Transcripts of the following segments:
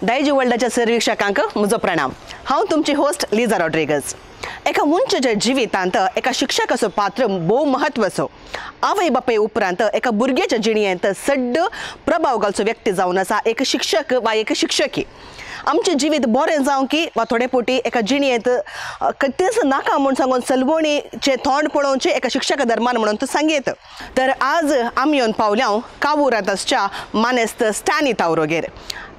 दायजी वर्ल्डाच्या सर्वीक्षकांक म्हजो प्रणाम. हांव तुमची होस्ट लिजा रॉड्रिगस. एका मनशाच्या जिवितांत एका शिक्षकाचो पात्र भोव म्हत्वाचो. आवय बापाय उपरांत एका भुरग्याच्या जिणेंत सड्ड प्रभाव घालचो व्यक्ती जावन आसा एक शिक्षक वा एक शिक्षकी. आमचें जिवीत बरें जावं की वा थोडे फावटी एका जिणेंत तेच नाका म्हूण सांगून सलवणीचें तोंड पळोवचें एका शिक्षका धर्मान म्हणून तूं सांगयत. तर आज आमी येवन पावल्या हांव कावूरांत आसच्या मानेस्त स्टॅनी तावरोगेर.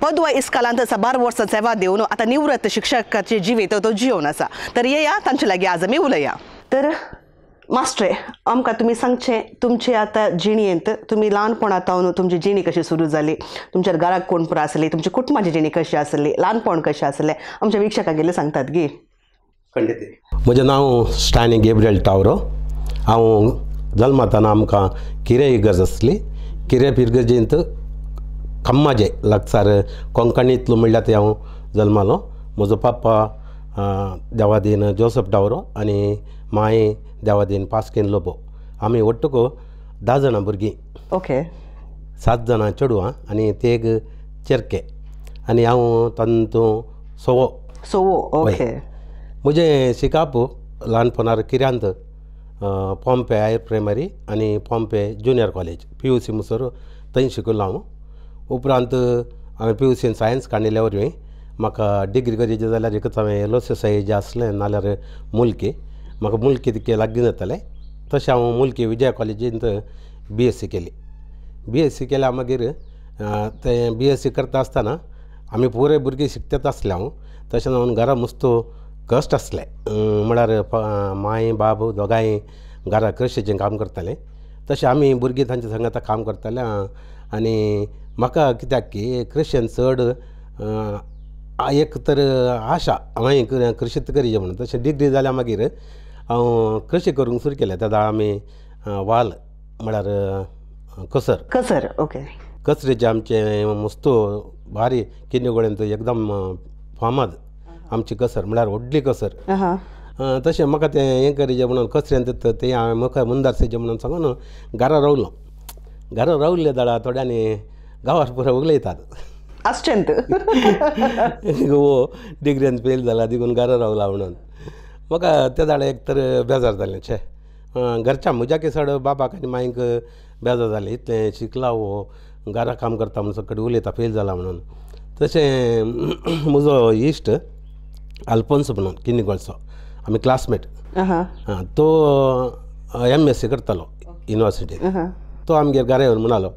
पदवा इस्कालांत साबार वर्सां सेवा दिवन आतां निवृत्त शिक्षकाचें जिवीत तो जियोवन आसा. तर येया तांचे लागीं आज आमी उलया. तर मास्टरे, आमकां तुमी सांगचें तुमचे आतां जिणेंत तुमी ल्हानपणांत तुमची जिणी कशी सुरू जाली, तुमच्या घराक कोण पुरो आसली, तुमच्या कुटुंबाची जिणी कशी आसली, ल्हानपण कशें आसलें, आमच्या वीक्षकांक गेल्ले सांगतात गी. खंडीत. म्हजें नांव स्टॅनी गेब्रियल टावरो. हांव जल्मताना आमकां किरें इगर्ज आसली. किरें इगर्जेंत कम्माजे लागसार कोंकणींतलो म्हणल्यार ते हांव जल्मालो. म्हजो पाप्पा देवादीन जोसफ टावरो आनी माई देवादीन पास्कीन लोबो. आमी ಒಟ್ಟುಕು 10 जाणां भुरगीं. ओके. 7 जाणां चेडवां आनी तेग चेरके आनी हांव तांतू सोवो. सोवो, ओके. म्हजें शिकाप ल्हानपणार किऱ्यांत पोम्पे हायर प्रायमरी आनी पोम्पे ज्युनियर कॉलेज PUC म्हणसर थंय शिकलो हांव. उपरांत हांवें PUCन सायन्स काडिल्ल्या वरवीं म्हाका डिग्री करची जाल्यार एकच हांवें LOCSI जें आसलें नाल्यार मुल्की. म्हाका मुल्की तितकें लागीं जातालें. तशें हांव मुल्की विजया कॉलेजींत BSc केली. BSc केल्या मागीर तें BSc करता आसतना आमी पुराय भुरगीं शिकतात आसले हांव. तशें जावन घरा मस्त कश्ट आसले. म्हळ्यार मांय बाब दोगांय घरा कृशीचें काम करतालें. तशें आमी भुरगीं तांच्या सांगाता काम करताले. आनी म्हाका कित्याक की कृशीन चड एक तर आशा हांवें कृशीत करीजे म्हणून. तशें डिग्री जाल्या मागीर हांव कृशी करूंक सुरू केलें. तेन्ना आमी वाल म्हळ्यार कसर. कसर, ओके. कसरीचें आमचें मस्त भारी किन्नीगोळेंत एकदम फामाद आमची कसर म्हळ्यार व्हडली कसर. तशें म्हाका तें हें करीजें म्हणून कसरेंत तें हांवें म्हाका मुंदारसेचें म्हणून सांगून घरा रावलो. घरा रावले जाल्यार थोड्यांनी गांवार पुरो उलयतात आसचेंत हो डिग्रीन फेल जाला देखून घरा रावला म्हणून. म्हाका ते जाल्यार एक तर बेजार जालें. छे, घरच्या म्हज्या चड बाबाक आनी मांयक बेजार जालें, इतलें शिकला हो घरा काम करता म्हणून सगळे उलयता फेल जाला म्हणून. तशें म्हजो इश्ट आल्फोन्स म्हणून किन्नीगोळचो, आमी क्लासमेट, तो MSc करतालो युनिवर्सिटीत. तो आमगेर घरा येवन म्हणालो,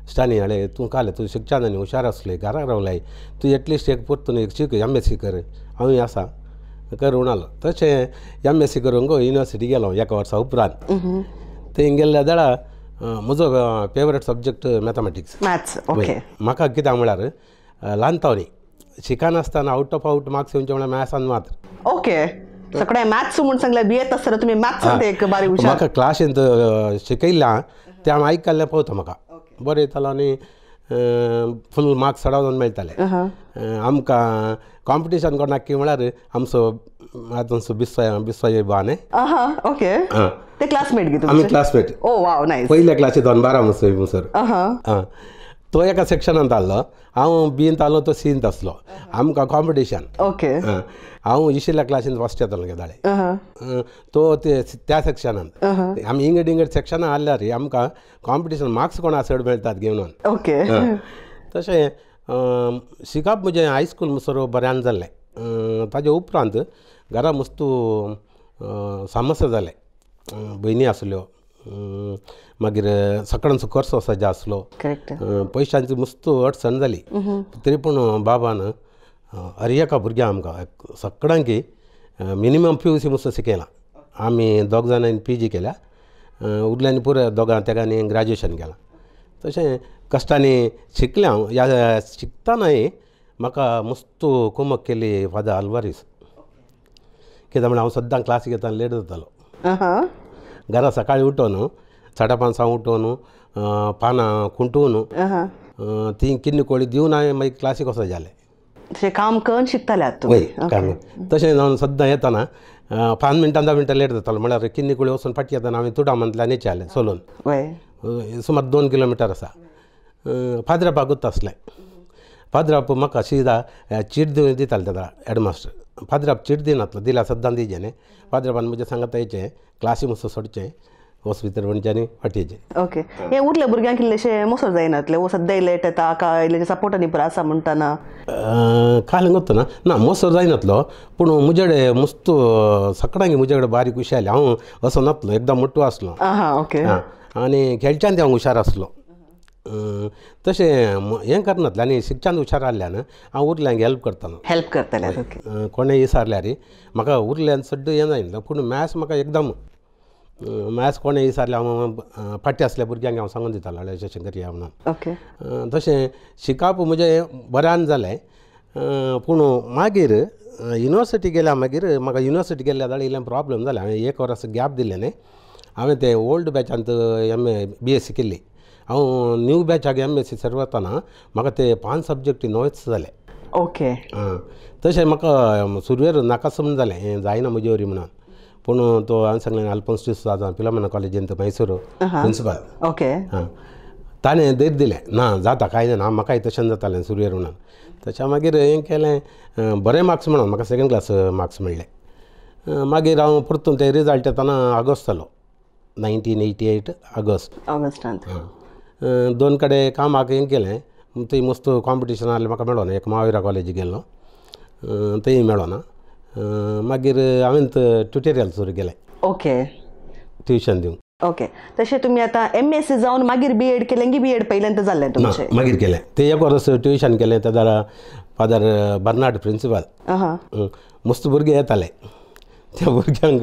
स्टॅनी हाडे तूं काले तूं शिकच्या न्ही हुशार आसले घरा रावलाय तूं एटलिस्ट एक परतून एक शीक MSc कर, हांवूय आसा कर म्हणालो. तशें MSc करूंक युनिवर्सिटी गेलो एका वर्सा उपरांत. थंय गेल्ल्या जाल्यार म्हजो favourite subject mathematics. Maths, okay. म्हाका कित्याक म्हळ्यार ल्हानतावनी शिकनासतना आउट ऑफ आउट मार्क्स येवचे म्हळ्यार मॅथ्सान मात्र. ओके. सगळें मॅथ्स म्हूण सांगलें भियेत आसतना तुमी मॅथ्सान एक बारीक हुशार. म्हाका क्लासींत शिकयल्लें तें हांव आयकल्लें पावता म्हाका बरें येतालो आनी फूल मार्क्स चडाव मेळटाले. आमकां कॉम्पिटिशन कोणाक की म्हळ्यार आमचो आतां बिस्वाय बिस्वाय बा न्ही. ओके. ते क्लासमेट गी? आमी क्लासमेट. ओ वाव, नायस. पयल्या क्लासींत 12 म्हणसर. तो एका सेक्शनांत आहलो, हांव बींत आहलो, तो सींत आसलो. आमकां कॉम्पिटिशन. ओके. हांव इशिल्ल्या क्लासींत फर्स्ट येतालो केदाळे, तो त्या सेक्शनांत. आमी इंगड इंगड सेक्शनां आहल्यार आमकां कॉम्पिटिशन मार्क्स कोणा चड मेळटात घेवन. ओके. तशें शिकप म्हजें हायस्कूल म्हणसर बऱ्यान जाल्लें. ताजे उपरांत घरा मस्त समस्या जालें. भयणी आसल्यो, मागीर सकाळचो खर्च वचपाचो आसलो, पयशांची मस्त अडचण जाली. तरी पूण बाबान हर एका भुरग्यांक आमकां सगळ्यांक मिनिमम PUC मस्त शिकयलां. आमी दोग जाणांनी PG केल्या, उरल्यांनी पुरो दोगां तेगांनी ग्रॅज्युएशन केलां. तशें कश्टांनी शिकलें हांव. ह्या शिकतनाय म्हाका मस्त कुमक केली फादर आल्वारीस. कित्याक म्हळ्यार हांव सद्दां क्लासीक येतना लेट जातालो. घरा सकाळीं उठोन 5:30 उठोन पानां खुंटून ती किन्नी कोळी दिवन हांवें मागीर क्लासीक वचो जालें. तशें काम करून शिकताले वय काम. तशें जावन सद्दां येतना 5 मिनटां 10 मिनटां लेट जातालो, म्हळ्यार किन्नी कुळी वचून फाटी येतना हांवें तुडामांतल्यान येचें जालें चलून, सुमार 2 किलोमिटर आसा. फादरापाक गुत्त आसलें, फादराप म्हाका सीधा चीट दिताले तेदा हेडमास्टर. फादराप चीट दिनातलो, दिल्यार सद्दां दिवचें न्ही. फादरापान म्हज्या सांगाता येचें, क्लासी मातसो सोडचें, वच भितर म्हणचें आनी फाटी येचें. ओके, हें उरले भुरग्यांक इल्लेशें मोसो जायनातलें, वो सद्दां लेट येता काय इल्लेशें सपोर्ट आनी पुरो आसा म्हणटना? काल गोत्त ना ना मोसो जायनातलो, पूण म्हजे कडेन मस्त सगळ्यांक म्हजे कडेन बारीक खुशी आयली. हांव असो नातलो, एकदम मोटो आसलो. ओके. आनी खेळच्यान हांव हुशार आसलो, तशें हें करनातलें आनी शिकच्यान हुशार आहल्यान हांव उरल्यांक हेल्प करतालो. हेल्प करताले. ओके. कोणें विचारल्यार म्हाका उरल्यान सड्ड हें जायना, पूण मॅथ्स म्हाका एकदम मॅथ्स कोणें विचारल्यार हांव फाटी आसल्या भुरग्यांक हांव सांगून दितालो अशें अशें करया म्हणून. ओके. तशें शिकप म्हजें बऱ्यान जालें, पूण मागीर युनिवर्सिटी गेल्या मागीर म्हाका युनिवर्सिटी गेल्ल्या जाल्यार इल्लें प्रॉब्लम जालें. हांवें 1 वर्स गॅप दिलें न्ही, हांवें ते ओल्ड बॅचांत MA BSc केल्ली. हांव न्यू बॅचाक MSc sir वतना म्हाका ते 5 सब्जेक्ट नवेच जाले. ओके. तशें म्हाका सुरवेर नाकास म्हूण जालें, हें जायना म्हजे वरी म्हणून. पूण तो हांवें सांगलें अल्फोन्स डिसोजा फिलोमेना कॉलेजींत मैसूर प्रिंसिपल. ओके. आं, ताणें धैर्य दिलें, ना जाता कांय जायना, म्हाकाय तशें जातालें सुरवेर म्हणून. तशें मागीर हें केलें, बरें मार्क्स म्हणून म्हाका सेकंड क्लास मार्क्स मेळ्ळे. मागीर हांव परतून ते रिजल्ट येतना ऑगस्ट जालो, 1988 ऑगस्ट. ऑगस्टांत. 2 कडेन कामाक हें केलें, थंय मस्त कॉम्पिटिशन आहलें, म्हाका मेळोना. एक महावीरा कॉलेजी गेल्लो, थंय मेळोना. मागीर हांवें ट्युटोरियल सुरू केलें. ओके. ट्युशन दिवंक. ओके. तशें तुमी आतां MSc जावन मागीर BEd केलें की BEd पयल्यांत जाल्लें तुमचें? मागीर केलें तें 1 वर्स ट्युशन केलें. तेदा फादर बर्नार्ड प्रिंसिपल, मस्त भुरगे येताले, त्या भुरग्यांक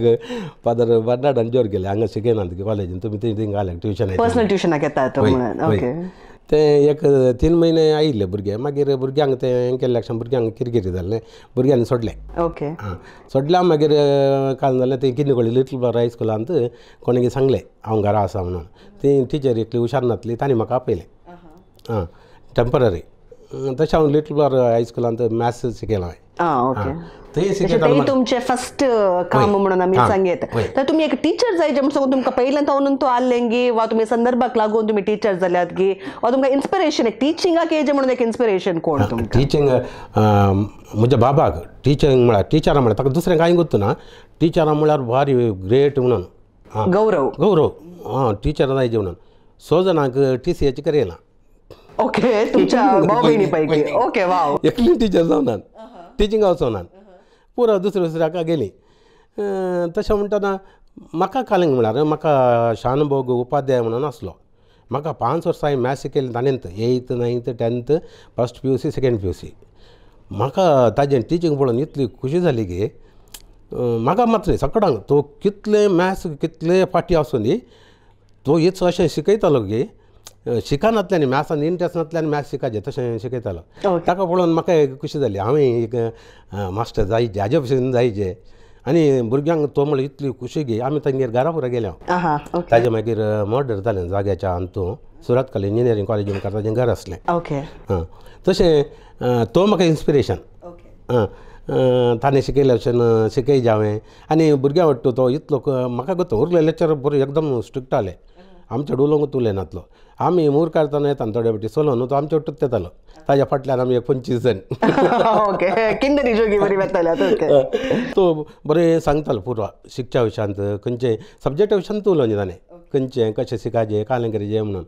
फादर बर्नार्डान जोर केलें, हांगा शिकयनात कॉलेजीन, तुमी थंय थिंगा घाल्यात ट्युशन, पर्सनल ट्युशनाक येतात म्हणून. ओके. ते एक 3 म्हयने आयिल्ले भुरगे, मागीर भुरग्यांक तें हें केल्ल्या भुरग्यांक किरकिरी जालें, भुरग्यांनी सोडलें. ओके. आं, सोडल्या मागीर काल जालें तें किन्नीकोळी लिटल फ्लावर हायस्कुलांत कोणें सांगलें हांव घरा आसा म्हणून. ती टिचर एकली हुशार नासली, तांणी म्हाका आपयलें. आं, टेंपररी. तशें हांव लिटल फ्लावर हायस्कुलांत मॅथ्स शिकयलां हांवें. ओके. ते तुमचें फर्स्ट काम म्हणून आमी सांगयत. तर तुमी एक टिचर जायचे म्हण सांगून तुमकां पयल्यान तो तो आहलें गी, वा तुमी संदर्भाक लागून तुमी टिचर जाल्यात गी, वा तुमकां इन्स्पिरेशन एक टिचिंगाक येयचें म्हणून एक इन्स्पिरेशन कोण तुमकां? टिचींग म्हज्या बाबाक टिचींग म्हळ्यार टिचरां म्हळ्यार ताका दुसरें कांय गोत्तू ना, टिचरां म्हळ्यार भारी ग्रेट म्हणून गौरव. गौरव. आं, टिचर जायचे म्हणून 6 जाणांक TCH करयलां. ओके, तुमच्या भाव भयणी पैकी. ओके, वाव. एकली टिचर जावनात, टिचिंगा वचोनात, पुरो दुसऱ्या दुसऱ्याका गेली. तशें म्हणटना म्हाका कालिंग म्हळ्यार म्हाका शानभोग उपाध्याय म्हणून आसलो. म्हाका 5 वर्सां हांवें मॅथ्स शिकयलें ताणेंत, 8th 9th 10th first PUC second PUC. म्हाका ताजें टिचींग पळोवन इतली खुशी जाली की म्हाका मात न्ही सगळ्यांक तो कितलें मॅथ्स कितले फाटी आसूं दी, तो हेच अशें शिकयतालो की शिकनातल्यान मॅथ्सान इंट्रस्ट नातल्यान मॅथ्स शिकाचें तशें शिकयतालो. ताका पळोवन म्हाका एक खुशी जाली, हांवें एक मास्टर जायचे, हाजे भशेन जायचे. आनी भुरग्यांक तो म्हळ्यार इतली खुशी गी आमी तांगेर घरा पुरा गेले हांव. ताजे मागीर मर्डर जालें जाग्याच्या अंतू सुरतकल इंजिनियरींग कॉलेज मुखार ताजें घर आसलें. ओके. आं, तशें तो म्हाका इन्स्पिरेशन. आं, ताणें शिकयल्या भशेन शिकयजे हांवें. आनी भुरग्यां वाटतो तो इतलो म्हाका गोतो उरले लेक्चर बरें एकदम स्ट्रिक्ट आहले, आमच्या उलोवंक उलयनातलो. आमी मूर काडटना येता थोडे फावटी चलोन न्हू, तो आमच्या वट्टूच येतालो, ताज्या फाटल्यान आमी एक 25 जाण. ओके, किंदरी जोगी बरी वेताले. ओके. तो बरें सांगतालो पुरो शिकच्या विशयांत, खंयचे सब्जेक्टा विशयांत उलोवचें ताणें, खंयचें कशें शिकाचें कालें करीचें म्हणून.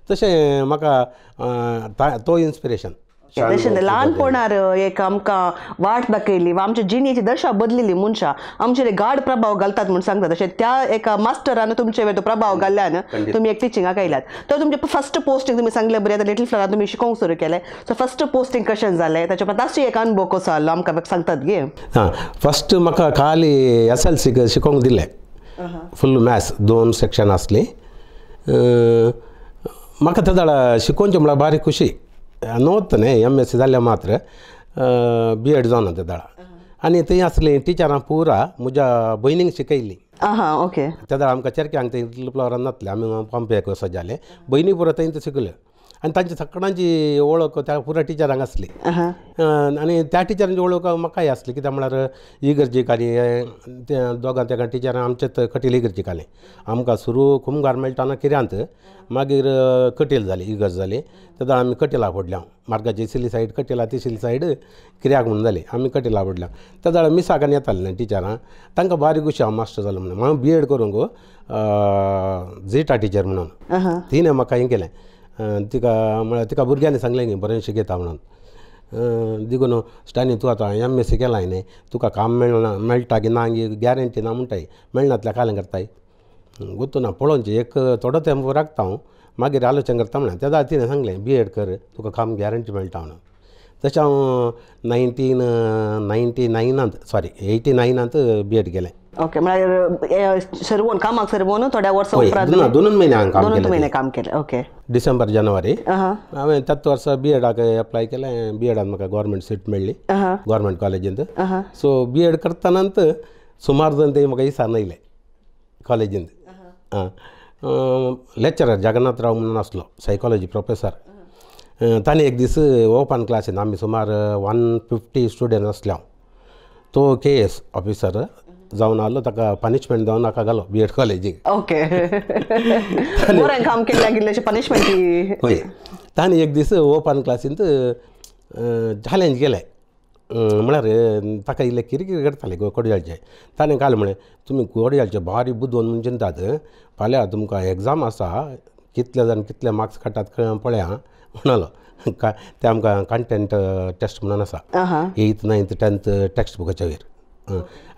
तशें म्हाका तो इन्स्पिरेशन. तशें ल्हानपणार एक आमकां वाट दाखयली वा आमच्या जिणेची दशा बदलिली मनशां आमचेर गाढ प्रभाव घालतात म्हूण सांगतात, तशें त्या एका मास्टरान तुमचे वयर तो प्रभाव घाल्ल्यान तुमी एक टिचिंगाक आयल्यात. तर तुमचें फर्स्ट पोस्टिंग तुमी सांगलें बरें, आतां लिटल फ्लावरान तुमी शिकोवंक सुरू केलें, सो फर्स्ट पोस्टिंग कशें जालें, ताच्या उपरांत ताचो एक अनुभव कसो आहलो आमकां सांगतात गे? हां, फर्स्ट म्हाका खाली SLC शिकोवंक दिलें, फुल मॅथ्स 2 सेक्शन आसलीं. म्हाका तेदाळा शिकोवचें म्हळ्यार बारीक खुशी नव्हत न्ही, MSc जाल्या मात्र BEd जावना तेदाळा. आनी थंय आसलीं टिचरां पुरा म्हज्या भयणींक शिकयल्लीं. ओके. तेदाळा आमकां चेरक्यांक थंय लिटल फ्लावरान नातलें, आमी पंपेक वचत जालें, भयणी पुरा थंय शिकल्यो. आनी तांची सगळ्यांची वळख त्या पुरा टिचरांक आसली आनी त्या टिचरांची वळख म्हाकाय आसली कित्याक म्हळ्यार इगर्जीक आनी ते दोगां तेगां टिचरां आमचेच कटील इगर्जीक आलें आमकां सुरू खुमगार मेळटाना किऱ्यांत मागीर कटील जाली इगर्ज जाली तेन्ना आमी कटिला पडल्या मार्गाची सिली सायड कटिला तिसली सायड किऱ्याक म्हणून जाली आमी कटिला पडल्या त्या जाल्यार मिसाक आनी येतालीं न्ही टिचरां तांकां बारीक खुशी हांव मास्टर जालो म्हणून हांव बी एड करूंक झिटा टिचर म्हणून तिणें म्हाका हें केलें तिका म्हळ्यार तिका भुरग्यांनी सांगलें न्ही बरें शिकयता म्हणून देखून स्टॅनी तूं आतां एम एस सी केलाय न्ही तुका काम मेळना मेळटा की ना गॅरंटी ना म्हणटाय मेळनातल्या कालें करताय गोत्तू ना पळोवचें एक थोडो तेंप राखता हांव मागीर आलोचन करता म्हणलें तेन्ना तिणें सांगलें बी एड कर तुका काम गॅरंटी मेळटा म्हणून तशें हांव 1999 सॉरी 89 बी एड केलें. ओके म्हळ्यार सरवोन कामाक सरवोन थोड्या वर्सां उपरांत दोनूच म्हयने हांवें काम केलें. 2 म्हयने काम केलें. ओके डिसेंबर जानेवारी हांवें त्याच वर्सा बी एडाक एप्लाय केलें. बी एडान म्हाका गव्हर्मेंट सीट मेळ्ळी गव्हर्मेंट कॉलेजींत. सो बी एड करतनाच सुमार जाण ते म्हाका इसान आयले कॉलेजींत. लेक्चरर जगन्नाथ राव म्हणून आसलो सायकोलॉजी प्रोफेसर ताणें एक दीस ओपन क्लासीन आमी सुमार 150 स्टुडंट आसले हांव तो के एस ऑफिसर जावन आसलो ताका पनिशमेंट जावन नाका घालो बी एड कॉलेजीक. ओके बरें काम केल्ल्याक इल्लेशें पनिशमेंट. हय ताणें एक दीस ओपन क्लासींत चॅलेंज केलें म्हळ्यार ताका इल्लें किरकिर करतालें कोडयाळचें. ताणें काल म्हळें तुमी कोडयाळचे बारीक बुदवंत म्हूण चिंतात फाल्यां तुमकां एग्जाम आसा कितले जाण कितले मार्क्स काडटात पळया म्हणालो. ते आमकां कंटेंट टेस्ट म्हणून आसा 8th 9th 10th text बुकाच्या वयर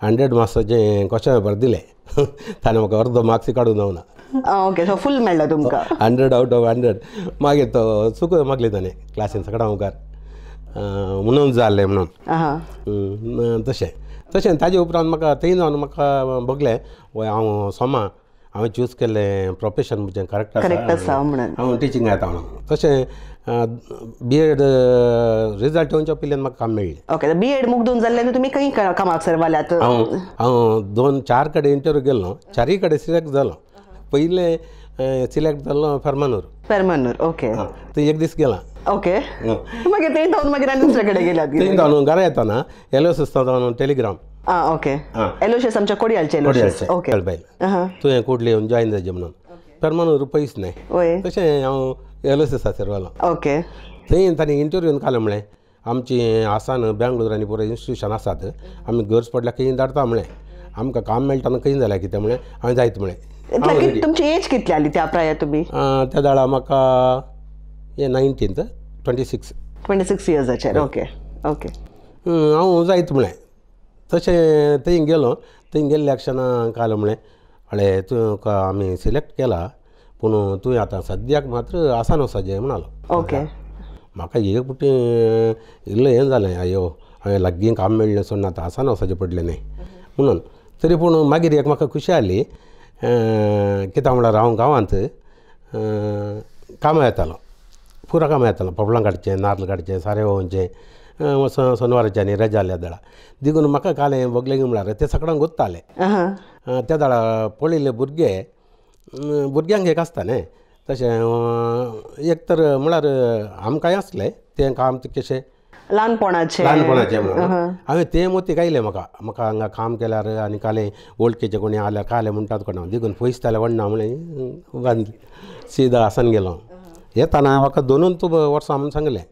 100 मार्क्साचें क्वेश्चन पेपर दिलें ताणें म्हाका अर्दो मार्क्स काडूंक जावना. ओके सो फूल मेळ्ळो तुमकां 100 आउट ऑफ 100. मागीर तो चूक मागली ताणें क्लासीन सगळ्या मुखार म्हणून जालें म्हणून. तशें तशें ताजे उपरांत म्हाका थंय जावन म्हाका भोगलें वय हांव सोमा हांवें चूज केल्लें प्रोफेशन म्हजें करेक्ट आसा म्हणून हांव टिचींग येता म्हणून. तशें बी एड रिजल्ट येवच्या पयलीं म्हाका काम मेळ्ळें. ओके बी एड मुगदून जाल्ल्यान तुमी खंय कामाक सरवाल्यात? हांव हांव 2-4 कडेन इंटरव्यू गेल्लो 4 कडेन सिलेक्ट जालो. पयलें सिलेक्ट जाल्लो फेर्मानूर. फेर्मानूर ओके थंय एक दीस गेला. ओके मागीर थंय जावन मागीर आनी दुसरे कडेन गेल्यात? थंय जावन घरा येताना एलोसियस जावन टेलिग्राम. आं ओके एलोशियस आमच्या कोडयाळचे एलोशियस. ओके तुवें कुडले येवन जॉयन जायचें म्हणून फेर्मानूर पयस न्हय तशें हांव एलोसियसा सरवालो. ओके थंय तांणी इंटरव्यून काल म्हणलें आमची आसान बेंगलोर आनी पुरो इन्स्टिट्यूशन आसात आमी गरज पडल्यार खंय धाडटा म्हणलें आमकां काम मेळटा खंय जाल्यार कितें म्हणलें हांवें जायत म्हणलें. तुमची एज कितली आली त्या प्राय तुमी? त्या वेळार म्हाका हे 19th 26 26 इयर्साचेर. ओके ओके हांव जायत म्हणलें. तशें थंय गेलो थंय गेल्ल्या क्षणा काल म्हणलें अळे तुका आमी सिलेक्ट केला पूण तुवें आतां सद्याक मात्र आसान वचपाचें म्हणालो. ओके म्हाका एक पुटी इल्लें हें जालें आयो हांवें लागीं काम मेळ्ळें सोडून आतां आसान वचपाचें पडलें न्ही म्हणून. तरी पूण मागीर एक म्हाका खुशी आसली कित्याक म्हळ्यार हांव गांवांत कामां येतालो पुरा कामां येतालो पोपलां काडचें नार्ल काडचें सारें व्होवचें सोनवाराचें आनी रजा आसल्या दळा देखून म्हाका काल हें भोगलें म्हळ्यार तें सगळ्यांक गोत्तालें. त्या दळा पळयल्ले भुरगे भुरग्यांक एक आसता न्ही तशें एक तर म्हळ्यार आमकांय आसलें तें काम कशें ल्हानपणाचें ल्हानपणाचें म्हणून हांवें तें मोती गायलें म्हाका म्हाका हांगा काम केल्यार आनी कालें वळखीचें कोणी आल्यार कालें म्हणटात कोणा देखून पयस जाल्यार व्हडना म्हणलें बांदली सिदा आसन गेलो. येताना म्हाका 2 वर्सां म्हणून सांगलें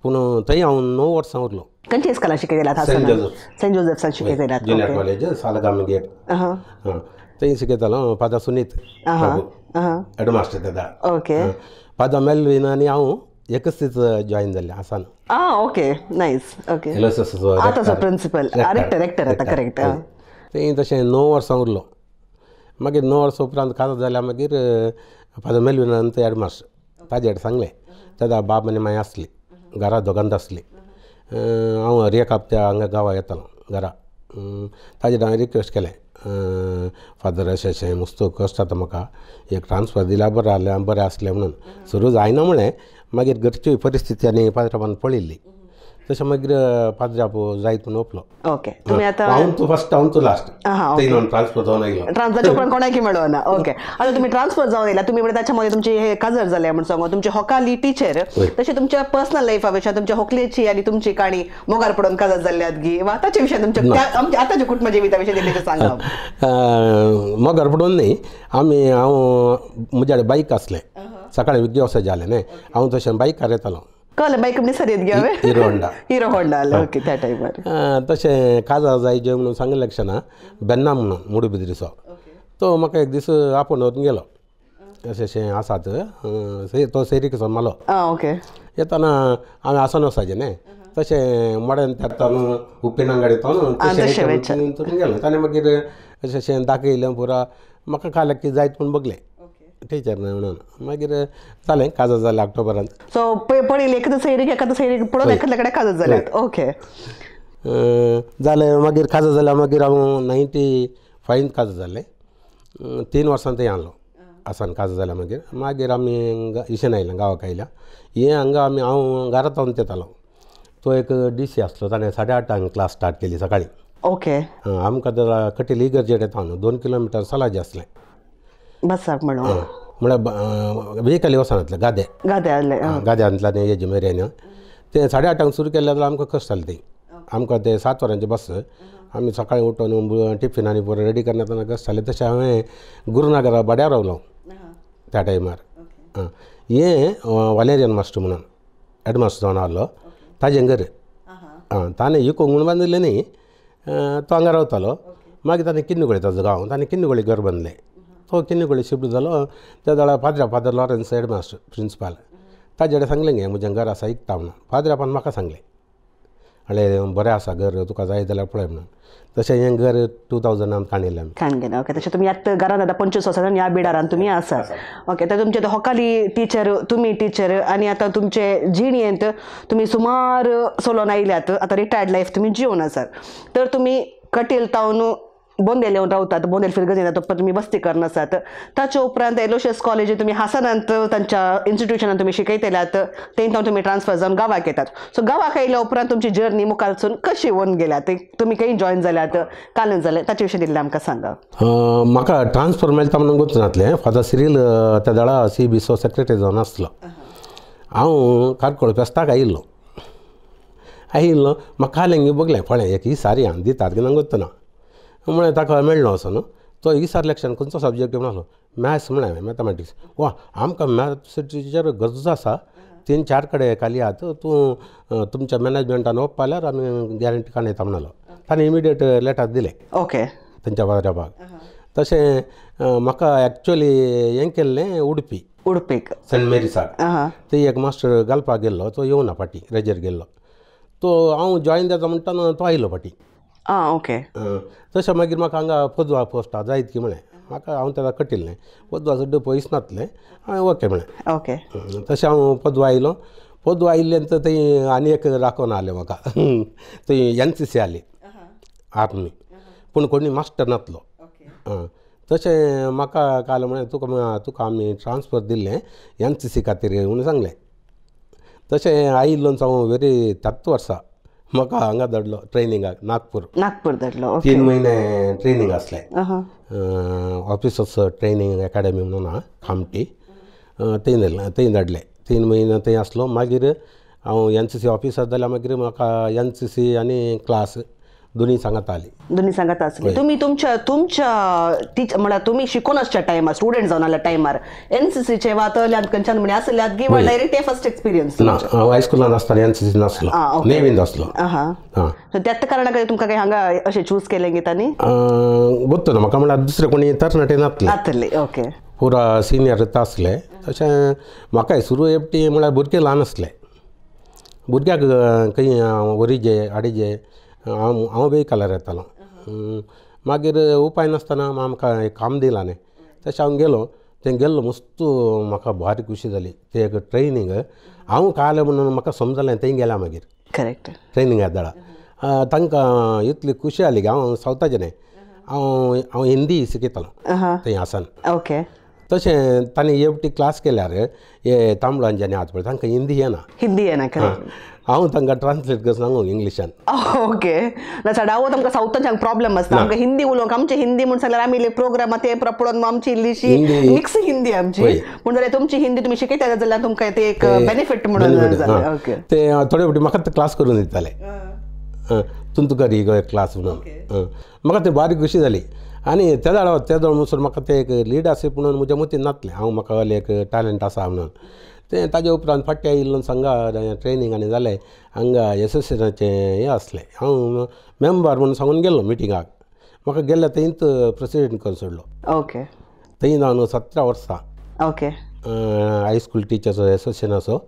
पूण थंय हांव 9 वर्सां उरलो. खंयच्या इस्कॉलान शिकयतात? Saint Joseph. सेंट जोजफसान शिकयतात. जुनियर कॉलेज सालगाम गेट थंय शिकयतालो. फादर सुनीत हेडमास्टर तेदा. ओके फादर मेल्विन आनी हांव एकच दीस जॉयन जाल्लें आसान. आं ओके नायस. ओके आतांचो प्रिंसिपल रेक्टर रेक्टर आतां करेक्ट. थंय तशें 9 वर्सां उरलो. मागीर 9 वर्सां उपरांत काजार जाल्या मागीर फादर मेल्विनान थंय हेडमास्टर ताजे सांगलें तेदा बाब आनी मांय आसली घरा दोगांत आसली. हांव हर एक हप्त्या हांगा गांवा येतालो घरा ताजेर हांवें रिक्वेस्ट केलें फादर अशें अशें मुस्तो कश्ट जाता म्हाका एक ट्रान्सफर दिल्यार बरें जालें बरें आसलें म्हणून. सुरू जायना म्हणलें मागीर घरची परिस्थिती आनी पाद्राबान पळयल्ली तशें मागीर पाद्राप जायत म्हूण ओपलो. ओके तुमी आतां हांव तूं फर्स्ट हांव तूं लास्ट थंय ट्रान्सफर जावन आयलो. ट्रान्सफर उपरांत कोणाकी मेळना. ओके आतां तुमी ट्रान्सफर जावन आयला, तुमी म्हणटा ताच्या मध्ये तुमची हे काजर जाले म्हण सांगो, तुमची होकाली टिचर, तशें तुमच्या पर्सनल लायफा विशयान तुमच्या होकलेची आनी तुमची काणी मोगार पडून काजर जाल्ल्यात गी वा ताच्या विशयान तुमच्या आमच्या आतांच्या कुटुंब जिविता विशयान दिल्लें सांगा. मोगार पडून न्ही आमी हांव म्हज्या कडेन बायक आसलें, सकाळी विद्यावसाय जालें न्ही, हांव तशें बायकार येतालो. कळ्ळें बायक म्हणजे सरयेत गे हांवें हिरो होंडा. हिरो होंडा आसलें. ओके त्या टायमार तशें काजार जायचे म्हणून सांगलें लक्षणा बेन्ना म्हणून मुडबिद्रीचो तो म्हाका एक दीस आपोवन व्हरून गेलो. अशें अशें आसात तो सेरीक मालो. ओके येताना हांवें आसन वचाचें न्ही, तशें मोड्यान तेरतान उपेणां गाडयतान तशें गेलो. ताणें मागीर अशें अशें दाखयलें पुरा, म्हाका काल की जायत म्हूण बगलें टिचर न्हय म्हणून. मागीर जालें काजार जालें ऑक्टोबरान. सो पळयलें एखादं सैरीक एखादं सैरीक पळोवन एखाद्या कडेन काजार जाल्यात. ओके जालें मागीर काजार जाल्यार मागीर हांव 95 काजार जालें. 3 वर्सां थंय आसलो आसान काजार जाल्या मागीर. मागीर आमी इशेन आयलें गांवाक आयल्या. हें हांगा आमी हांव घरांत रावन येतालो. तो एक डी सी आसलो, ताणें 8:30 क्लास स्टार्ट केली सकाळीं. ओके आमकां कटील इगर्जेट येता न्हू 2 किलोमिटर सलाजे आसलें बसाक म्हणून, म्हळ्यार व्हेकली वचनातलें गादे गादे आसले गाद्यांतल्यान हेजे मेरेन तें 8:30 सुरू केलें जाल्यार आमकां कश्ट जालें. थंय आमकां ते 7 वरांचे बस, आमी सकाळीं उठून टिफिन आनी पुरो रेडी करना कश्ट जालें. तशें हांवें गुरुनगरा भाड्यार रावलो त्या टायमार. हें वालेरियन मास्टर म्हणून हेडमास्टर जावन आहलो ताजें घर. ताणें इकोंक म्हूण बांदिल्लें न्ही, तो हांगा रावतालो. मागीर ताणें किन्नुगोळी ताजो गांव, ताणें किन्नुगोळी घर बांदलें. तो किन्नुगोळी शिफ्ट जालो. त्या वेळार पाद्रा फादर लॉरन्स हेडमास्टर प्रिंसिपाल ताजे कडेन सांगलें गे म्हजें घर आसा इकता म्हणून. पाद्रापान म्हाका सांगलें म्हणलें बरें आसा घर तुका जाय जाल्यार पळय म्हणून. तशें हें घर 2000 काणयलें आमी. काणगेलें. ओके तशें तुमी आतां घरान आतां 25 वर्सां ह्या बिडारान तुमी आसा. ओके तर तुमचे होकाली टिचर, तुमी टिचर आनी आतां तुमचे जिणेंत तुमी सुमार सोलोन आयल्यात, आतां रिटायर्ड लायफ तुमी जिवन आसात. तर तुमी कटील तावन बोंदेल येवन रावतात, बोंदेल फिरगज येतात, तुमी बस्ती करन आसात. ताच्या उपरांत एलोशियस कॉलेज तुमी हासनांत तांच्या इन्स्टिट्युशनान तुमी शिकयतल्यात, थंय तावन तुमी ट्रान्सफर जावन गांवाक येतात. सो गांवाक आयल्या उपरांत तुमची जर्नी मुखारसून कशी येवन गेल्या, तुमी खंय जॉयन जाल्यात, कालन जालें, ताचे विशीं दिल्लें आमकां सांगा. म्हाका ट्रान्सफर मेळटा म्हणून गोत नासलें. फादर सिरील त्या वेळार सी बी सो सेक्रेटरी जावन आसलो. हांव कारकोळ फेस्ताक आयिल्लो. आयिल्लो म्हाका कालें बगलें पळय एक ही सारी हांव दितात की ना गोत्तना म्हळें ताका मेळ्ळो असो न्हू. तो इसार लक्षान खंयचो सब्जेक्ट म्हणून आसलो मॅथ्स म्हळें हांवें मॅथमॅटिक्स. वा आमकां मॅथ्स टिचर गरज आसा, 3-4 कडेन खाली आहात, तूं तुमच्या मॅनेजमेंटान वचपा जाल्यार आमी गॅरंटी काडयता म्हणलो. ताणें इमिडिएट लेटर दिलें. ओके तेंच्या बाजाराक. तशें म्हाका एक्चुअली हें केल्लें उडपी, उडपीक सेंट मेरीसाक ते एक मास्टर घालपाक गेल्लो, तो येवना फाटीं रेजेर गेल्लो. तो हांव जॉयन जाता म्हणटा तो आयलो फाटीं. आं ओके तशें मागीर म्हाका हांगा पदवा पोस्ट जायत की म्हळें म्हाका हांव तेका कटिल्लें पदवा सुद्दां पयस नासलें, हांवें ओके म्हळें. ओके तशें हांव पदवा आयलो. पदवा आयिल्ल्यान तर थंय आनी एक राखोवन आसलें म्हाका. थंय एन सी सी आसली आर्मी, पूण कोणी मास्टर नासलो. तशें म्हाका काल म्हळें तुका तुका आमी ट्रान्सफर दिल्लें एन सी सी खातीर म्हणून सांगलें. तशें आयिल्लो हांव वेरी त्याच वर्सा म्हाका हांगा धाडलो ट्रेनिंगाक नागपूर. नागपूर धाडलो. 3 म्हयने ट्रेनींग आसलें. ऑफिसर्स ट्रेनींग एकाडमी म्हणून आहा खामटी, थंय धाडलें. थंय धाडलें 3 म्हयने थंय आसलो. मागीर हांव एन सी सी ऑफिसर जाल्यार मागीर म्हाका एन सी सी आनी क्लास दोन्ही सांगता आली. दोन्ही सांगता आसली. तुमी तुमच्या तुमच्या टिचर म्हळ्यार तुमी शिकोन आसच्या टायमार स्टुडंट जावन आसल्या टायमार एन सी सीचे वा तल्यान खंयच्यान म्हणी आसल्यात गी वा डायरेक्ट ते फर्स्ट एक्सपिरियन्स? ना, हांव हायस्कुलान आसतना एन सी सी नासलो, नेवीन आसलो. सो त्याच कारणा खातीर तुमकां काय हांगा अशें चूज केलें गी तांणी? गोत्तो ना म्हाका, म्हळ्यार दुसरे कोणी तरणाटे नासले. नासले. ओके पुरा सिनियर आसले. तशें म्हाकाय सुरू एकटी म्हळ्यार भुरगे ल्हान आसले, भुरग्याक खंय वरीजे हाडीजे हांव हांव वेहिकलार येतालो. मागीर उपाय नासतना आमकां एक काम दिलां न्ही, तशें हांव गेलो. थंय गेल्लो मस्त म्हाका भारी खुशी जाली. ते एक ट्रेनींग हांव काल म्हणून म्हाका समजलें थंय गेल्या मागीर. करेक्ट ट्रेनिंगाक धाडा तांकां इतली खुशी जाली की हांव सावथाचें न्ही, हांव हांव हिंदी शिकयतालो थंय आसान. ओके तशें तांणी एकटी क्लास केल्यार हे तांबडांचे आनी हात पळय तांकां हिंदी येना. हिंदी येना. हांव तांकां ट्रान्सलेट कर सांगू इंग्लिशान. ओके ना चडावत आमकां सावथांच्या प्रॉब्लम आसता, आमकां हिंदी उलोवंक, आमची हिंदी म्हूण सांगल्यार आमी प्रोग्राम ते पळोवन आमची इल्लीशी मिक्स हिंदी आमची, पूण जाल्यार तुमची हिंदी तुमी शिकयता जाल्यार तुमकां ते एक बेनिफीट म्हणून जालें. ओके ते थोडे फावटी म्हाका क्लास करून दिताले, तूं तुका ही क्लास म्हणून म्हाका ते बारीक खुशी जाली. आनी त्या वेळार म्हणसर म्हाका ते एक लिडरशीप म्हणून म्हज्या मतीन नासलें, हांव म्हाका एक टॅलंट आसा म्हणून. तें ताजे उपरांत फाटीं आयिल्लो सांगा ट्रेनींग आनी जालें हांगा एसोसिएशनाचें हें आसलें, हांव मेंबर म्हणून सांगून गेल्लो मिटिंगाक, म्हाका गेल्ल्या थंयच प्रेसिडेंट करून सोडलो. ओके थंय जावन 17 वर्सां. ओके हायस्कूल टिचर्स एसोसिएशनाचो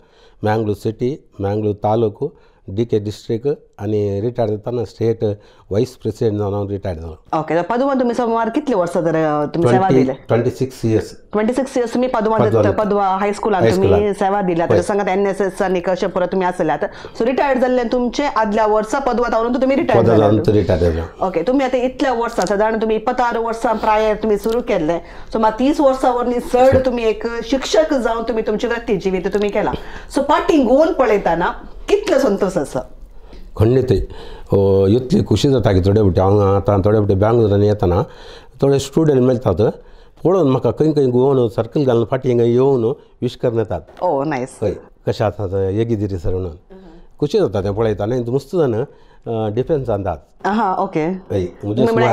Mangalore city, Mangalore taluk, DK district आनी रिटायर्ड जातना स्टेट वायस प्रेसिडेंट जावन हांव रिटायर्ड जालो. ओके पदवान तुमी सुमार कितले वर्सां तर तुमी सेवा दिले? 26 इयर्स. 26 इयर्स तुमी पदवान पदवा हायस्कुलान तुमी सेवा दिल्या. ताच्या सांगात एन एस एस आनी कशें पुरो तुमी आसल्यात. सो रिटायर्ड जाल्ले तुमचे आदल्या वर्सा पदवा जावन तुमी रिटायर्ड जाले. रिटायर्ड जाले. ओके तुमी आतां इतल्या वर्सां सादारण तुमी 26 वर्सां प्रायर तुमी सुरू केल्लें, सो मात 30 वर्सां वरवीं चड तुमी एक शिक्षक जावन तुमी तुमची वृत्ती जिवीत तुमी केला. सो फाटीं गोवन पळयतना कितलो संतोष आसा? खंडीत इतली खुशी जाता की थोडे फावटी हांव आतां थोडे फावटी बेंगलोरान येतना थोडे स्टुडंट मेळटात पळोवन म्हाका खंय खंय गोवन सर्कल घालून फाटीं हिंगा येवन विश करून येतात. ओ नायस. हय कशें आसा येगिदिरी सर म्हणून खुशी जाता तें पळयता. आनी मस्त जाण डिफेन्सान जातात. हां ओके. हय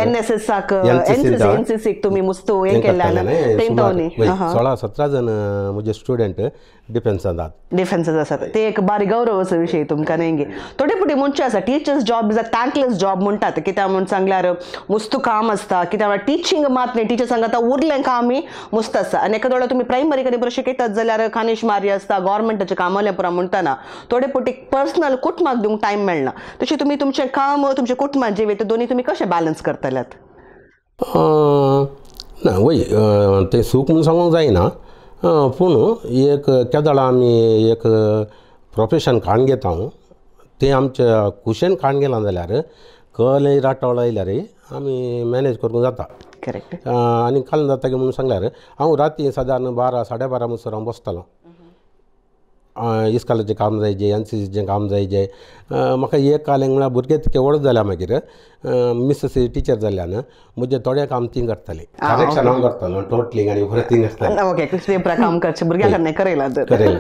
एन एस एसाक एन सी सीक तुमी मुस्त हें केल्लें 16-17 जाण म्हजे स्टुडंट डिफेन्सान जातात. डिफेन्सान आसात ते एक बारी गौरवाचो विशय तुमकां न्ही. थोडे फावटी म्हणचें आसा teachers job is a thankless job म्हणटात, कित्याक म्हूण सांगल्यार मुस्त काम आसता, कित्याक टिचींग मात न्ही, टिचर्सांक आतां उरलें कामय मुस्त आसता. आनी एका दोळ्यार तुमी प्रायमरी कडेन पुरो शिकयतात जाल्यार कानिश मारी आसता, गव्हर्मेंटाचें कामालें पुरो म्हणटना थोडे फावटी पर्सनल कुटुंबाक दिवंक टायम मेळना. तशें तुमी तुमचें काम तुमचें कुटुंबान जिवीत दोनी तुमी कशें बॅलन्स करतल्यात? ना वय तें सूख म्हणून सांगूंक जायना, पूण एक केदळा आमी एक प्रोफेशन काडून घेता हांव तें आमच्या कुशेन काडून गेलां जाल्यार कलें राटवळ आयल्यार आमी मॅनेज करूंक जाता. करेक्ट. आनी काल जाता की म्हणून सांगल्यार हांव राती सादारण 12 साडे 12 म्हणसर हांव बसतालो. इस्कालाचें काम जायजे, एन सी सीचें काम जायजे. म्हाका एक कालें म्हळ्यार भुरगे तितके व्हड जाल्या मागीर मिसेस टिचर जाल्ल्यान म्हजें थोडें काम ती करताली, करेक्शन हांव करतालो, टोटलिंग आनी परत ती करताली. ओके काम करचें भुरग्यां कडल्यान करयलां तर करें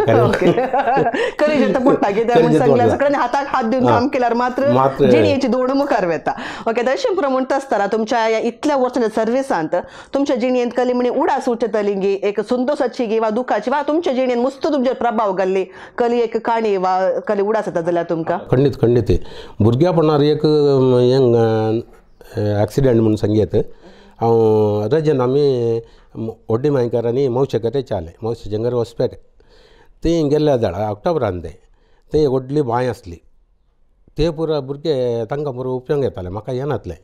पडटा, कित्याक म्हूण सांगल्यार सगळ्यांनी हाताक हात दिवन काम केल्यार मात्र जिणेची दोड मुखार वता. ओके तशें पुरो म्हणटा आसतना तुमच्या ह्या इतल्या वर्सांच्या सर्विसांत तुमच्या जिणेंत कली म्हणी उडास उरतली गी एक संतोषाची गी वा दुखाची वा तुमच्या जिणेंत मुस्त तुमचेर प्रभाव घाल्ली कली एक काणी वा कली उडास येता जाल्यार तुमकां? खंडीत खंडीत. भुरग्यापणार एक एक्सिडंट म्हणून सांगयत हांव रजेन आमी व्हडली मांयकार आनी मावशेकर आलें, मावशेच्या घर वचपेट थंय गेल्ल्या जाल्यार ऑक्टोबरान तें थंय व्हडली बांय आसली, ते पुरो भुरगे तांकां पुरो उपयोग येताले, म्हाका येनातलें.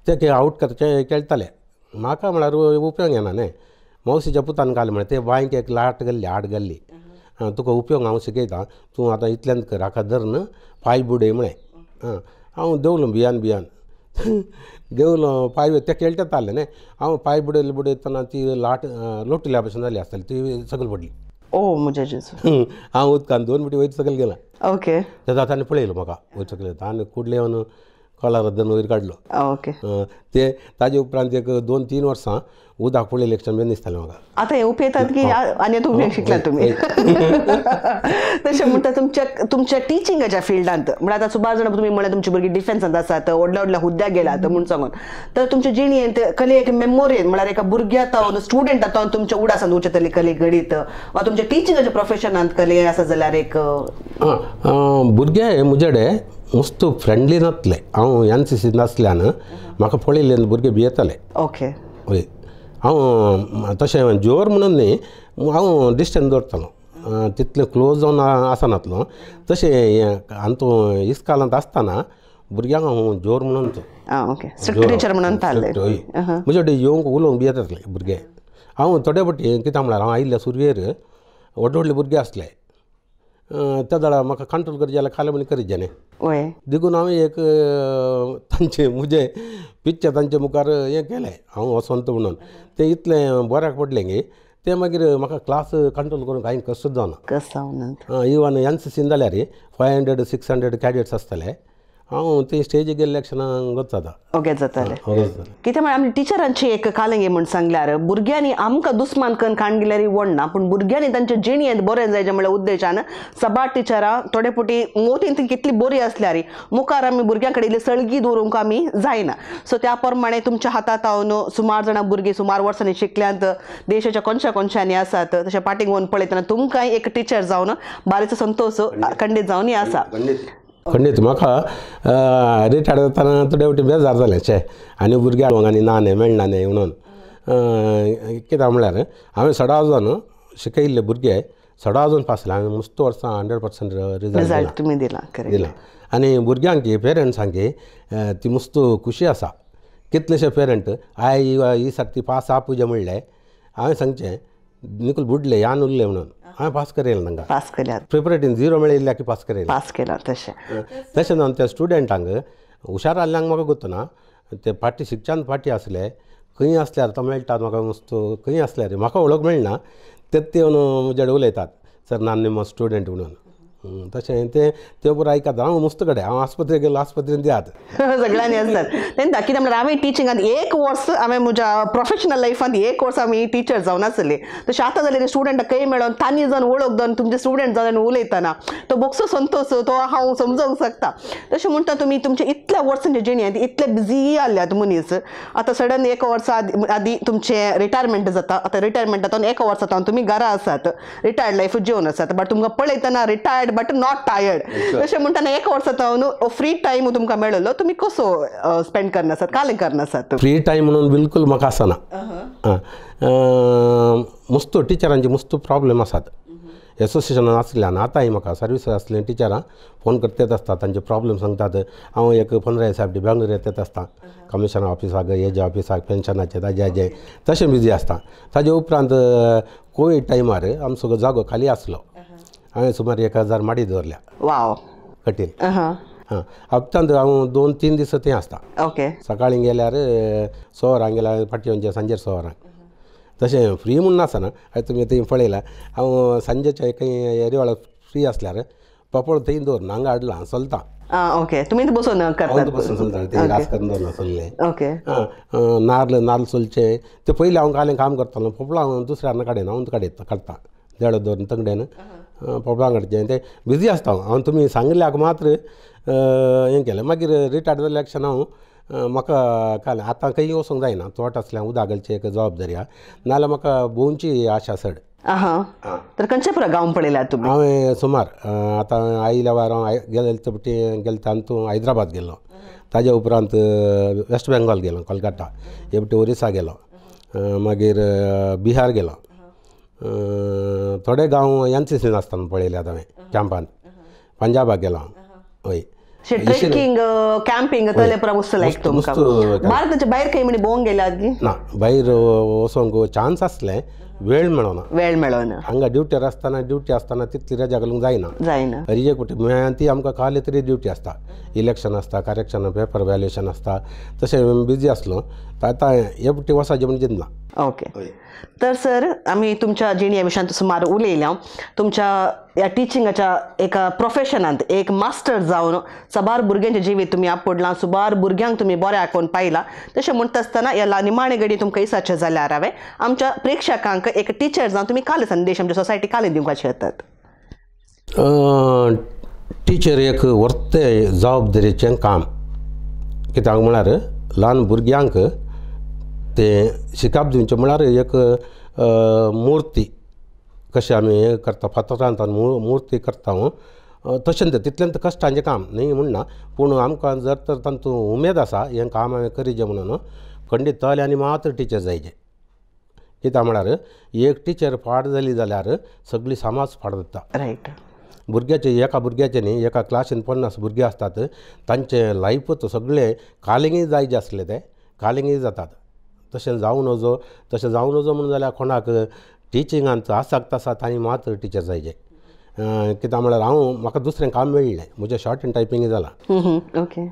ते आवट करचे खेळटाले, म्हाका म्हळ्यार उपयोग येना न्ही. मावशेच्या पुतान घालें म्हळ्यार ते बांयक एक लाट घाल्ली, आड घाल्ली, तुका उपयोग हांव शिकयता, तूं आतां इतल्यान कर, हाका धर न्हू पांय बुडय म्हळें. हांव देंवलो भियान भियान देंवलो, पांय ते खेळटात आसले न्ही, हांव पांय बुडयले बुडयतना ती लाट लोटल्या भशेन जाली आसतली, ती सकयल पडली. ओ म्हज्या जेजू. हांव उदकान 2 मिनटी वयर सकयल गेला. ओके. तेन्ना ताणें पळयलो म्हाका वयर सकयल, ताणें कुडले येवन कॉलर धरून वयर काडलो. ओके. ते ताजे उपरांत एक 2-3 वर्सां उदक पळयलें एक बेन दिसतालें म्हाका. आतां हे उपयतात की आनी आतां उपयोग शिकला तुमी? तशें म्हणटा तुमच्या तुमच्या टिचिंगाच्या फिल्डांत म्हळ्यार आतां सुमार जाणां तुमी म्हणल्यार तुमची भुरगीं डिफेन्सांत आसात, व्हडल्या व्हडल्या हुद्द्याक गेल्यात म्हूण सांगून, तर तुमच्या जिणेंत कली एक मेमोरीन म्हळ्यार एका भुरग्या जावन स्टुडंटा जावन तुमच्या उडासान उरतली कली घडीत वा तुमच्या टिचिंगाच्या प्रोफेशनांत कली आसा जाल्यार एक? भुरगे म्हजे कडेन मस्त फ्रेंडली नासले, हांव एन सी सी नासल्यान म्हाका पळयल्ल्यान भुरगे भियेताले. ओके. हय हांव तशें जोर म्हणून न्ही, हांव डिस्टन्स दवरतालो, तितलें क्लोज जावन आसनातलो. तशें हातूं इस्कालांत आसतना भुरग्यांक हांव जोर म्हणून टिचर म्हणून. हय म्हजे कडेन येवंक उलोवंक भियेताले भुरगे. हांव थोडे फावटी कित्याक म्हळ्यार हांव आयिल्ल्या सुरवेर व्हडले व्हडले भुरगे आसले, त्या जाल्यार म्हाका कंट्रोल करचें जाल्यार खालें म्हण करीत जालें. देखून हांवें एक तांचें म्हजें पिक्चर तांचे मुखार हें केलें, हांव वसंत म्हणून, तें इतलें बऱ्याक पडलें गे ते मागीर म्हाका क्लास कंट्रोल करूंक कांय कश्ट जावना. कस जावना. इवन एन सी सीन जाल्यार 500-600 कॅडेट्स आसतले. हांव ते स्टेजीक गेल्ल्या क्षणाक गोत जाता. ओके जाताले. कितें म्हळ्यार आमी टिचरांची एक कालंगी म्हूण सांगल्यार भुरग्यांनी आमकां दुस्मान करून काण गेल्यार वडना, पूण भुरग्यांनी तांच्या जिणेंत बरें जायचें म्हळ्यार उद्देशान सबार टिचरां थोडे फावटी मोतीन ती कितली बरी आसल्यार मुखार आमी भुरग्यां कडेन इल्ली सळगी दवरूंक आमी जायना. सो त्या प्रमाणे तुमच्या हातात हांव सुमार जाणां भुरगीं सुमार वर्सांनी शिकल्यांत, देशाच्या कोनशा कोनशांनी आसात, तशें पाटींग वचून पळयतना तुमकांय एक टिचर जावन बारीचो संतोश खंडीत जावन आसा. खंडीत म्हाका रिटायर्ड जातना थोडे फावटी बेजार जालें शे आनी भुरग्यांक आनी ना न्ही मेळना न्ही म्हणून. कित्याक म्हळ्यार हांवें सडा जावन शिकयल्ले भुरगे सडा जावन पास जाले. हांवें मस्त वर्सां 100% रिजल्ट तुमी दिला. दिला आनी भुरग्यांक पेरंट्सांक ती मस्त खुशी आसा. कितलेशे पेरंट I ही सर्ती पास आप पूजा म्हणलें, हांवें सांगचें निकूल बुडले यान उरले म्हणून हांवें पास करेल तांकां. पास केल्या प्रिपरेटीन 0 मेळिल्ल्या की पास करेल. पास केला. तशें तशें जावन त्या स्टुडंटांक हुशार आहल्यांक म्हाका गोत्तना ते फाटी शिकच्यान फाटी आसले खंय आसल्यार आतां मेळटात म्हाका मस्त खंय आसल्यार म्हाका वळख मेळना ते ते येवन म्हजे कडेन उलयतात सर नान निमो स्टुडंट म्हणून. तशें ते ते पुरो आयकता. हांव मस्त कडेन हांव आस्पत्रेक गेलो आस्पत्रेन दियात सगळ्यांनी आसतात. तेन्ना कितें म्हळ्यार हांवें टिचिंगांत एक वर्स हांवें म्हज्या प्रोफेशनल लायफांत एक वर्स आमी टिचर जावन आसले. तशें आतां जाल्यार स्टुडंट खंय मेळोन तांणी जावन वळख जावन तुमचे स्टुडंट जावन उलयतना तो बोगसो संतोश तो हांव समजोंक शकता. तशें म्हणटा तुमी तुमचे इतल्या वर्सांचे जिणेंत इतले बिजी आहल्यात मनीस, आतां सडन एक वर्सा आदी तुमचें रिटायरमेंट जाता. आतां रिटायरमेंट जाता एका वर्सा जावन तुमी घरा आसात, रिटायर्ड लायफ जिवन आसात, बट तुमकां पळयतना रिटायर्ड बट not tired. तशें म्हणटाना एक वर्सा जावन फ्री टायम तुमकां मेळलो, तुमी कसो स्पेंड करनासात, कालें करनासात? फ्री टायम म्हणून बिलकूल म्हाका आसना. मस्त टिचरांचे मस्त प्रॉब्लेम आसात एसोसिएशनान आसल्यान. आतांय म्हाका सर्वीस आसले टिचरां फोन करतेच आसता, तांचे प्रॉब्लेम सांगतात. हांव एक 15 दिसा फावटी बेंगलोर येतेच आसता कमिशनर ऑफिसाक, एजे ऑफिसाक, पेन्शनाचे ताजे हाजे तशें बिजी आसता. ताजे उपरांत कोवीड टायमार आमचो जागो खाली आसलो, हांवें सुमार 1000 माडी दवरल्या. वाव कटील. हां हप्त्यांत हांव 2-3 दीस थंय आसता. ओके. सकाळीं गेल्यार 6 वरांक गेल्यार फाटीं वचचें सांजेर 6 वरांक. तशें फ्री म्हूण नासना आतां तुमी थंय पळयलां हांव सांजेचें खंय एरिवाळ फ्री आसल्यार पापड थंय दवरना, हांगा हाडला चलता. ओके. तुमी बसून करतात? बसून चलता ते रास करून दवरना सगळें. ओके. आं नार्ल नार्ल चलचें ते पयलीं हांव कालें काम करतालो. पोपळां हांव दुसऱ्या काडना, हांव काडयता काडटा देडो दवरून तंगडेन पोपळां काडचें तें बिजी आसता हांव. तुमी सांगिल्ल्याक मात्र हें केलें. मागीर रिटायर्ड जाल्ल्या क्षण हांव म्हाका काल आतां खंय वचूंक जायना, तोट आसल्यार उदक घालची एक जबाबदारी आहा, नाजाल्यार म्हाका भोंवची आशा चड. आहा. तर खंयचे पुरो गांव पळयल्यात तुमी? हांवें सुमार आतां आयल्या वार हांव गेले फावटी गेले तातूंत हैदराबाद गेलो, ताजे उपरांत वेस्ट बेंगॉल गेलो, कोलकाता, हे फावटी ओरिसा गेलो, मागीर बिहार गेलो. थोडे गांव एन सी सीन आसतना पळयल्यात हांवें कॅम्पान. पंजाबाक गेलो हांव. हय. ट्रेकिंग कॅम्पिंग तले पुरो मस्त लायक तुमकां. भारताच्या भायर खंय म्हणी भोंवंक गेल्यात? ना, भायर वचोंक चान्स आसलें, वेळ मेळना. वेळ मेळना. हांगा ड्युटीर आसतना ड्युटी आसतना तितली रजा घालूंक जायना. जायना. तरी एक फावटी ती आमकां खाली तरी ड्युटी आसता, इलेक्शन आसता, करेक्शन पेपर व्हॅल्युएशन आसता, तशें बिजी आसलो. आतां हे फावटी वचपाचें म्हण चिंतलां. ओके. तर सर आमी तुमच्या जिणे विशयांत सुमार उलयल्या. तुमच्या ह्या टिचिंगाच्या एका प्रोफेशनांत एक मास्टर जावन साबार भुरग्यांचें जिवीत तुमी आपडलां, सुमार भुरग्यांक तुमी बरें आकोवन पायलां. तशें म्हणटा आसतना ह्या निमाणे घडी तुमकां इसाचें जाल्यार हांवें आमच्या प्रेक्षकांक एक टिचर जावन तुमी काल संदेश आमच्या सोसायटी काल दिवपाक शकतात? टिचर एक वर्ते जबाबदारीचें काम. कित्याक म्हळ्यार ल्हान भुरग्यांक ते शिकप दिवचें म्हळ्यार एक मुर्ती कशें आमी हें करता, फातरांत मुर्ती करता तशें तें तितलें कश्टांचें काम न्ही म्हणना, पूण आमकां जर तर तांतूत उमेद आसा हें काम हांवें करीचें म्हणून खंडीत तल्यानी मात्र टिचर जायचे. कित्याक म्हळ्यार एक टिचर पाड जाली जाल्यार सगळी समाज पाड जाता. रायट. भुरग्याचे एका भुरग्याचे न्ही, एका क्लासीन 50 भुरगे आसतात, तांचे लायफूच सगळें कालिंगय जायचे आसले ते कालिंगय जातात. तशें जावं नजो, तशें जावं नजो म्हणून जाल्यार कोणाक टिचिंगांत आसक्त आसा तांणी मात्र टिचर जायचे. कित्याक म्हळ्यार हांव म्हाका दुसरें काम मेळ्ळें, म्हजें शॉर्ट एंड टायपींग जालां. ओके.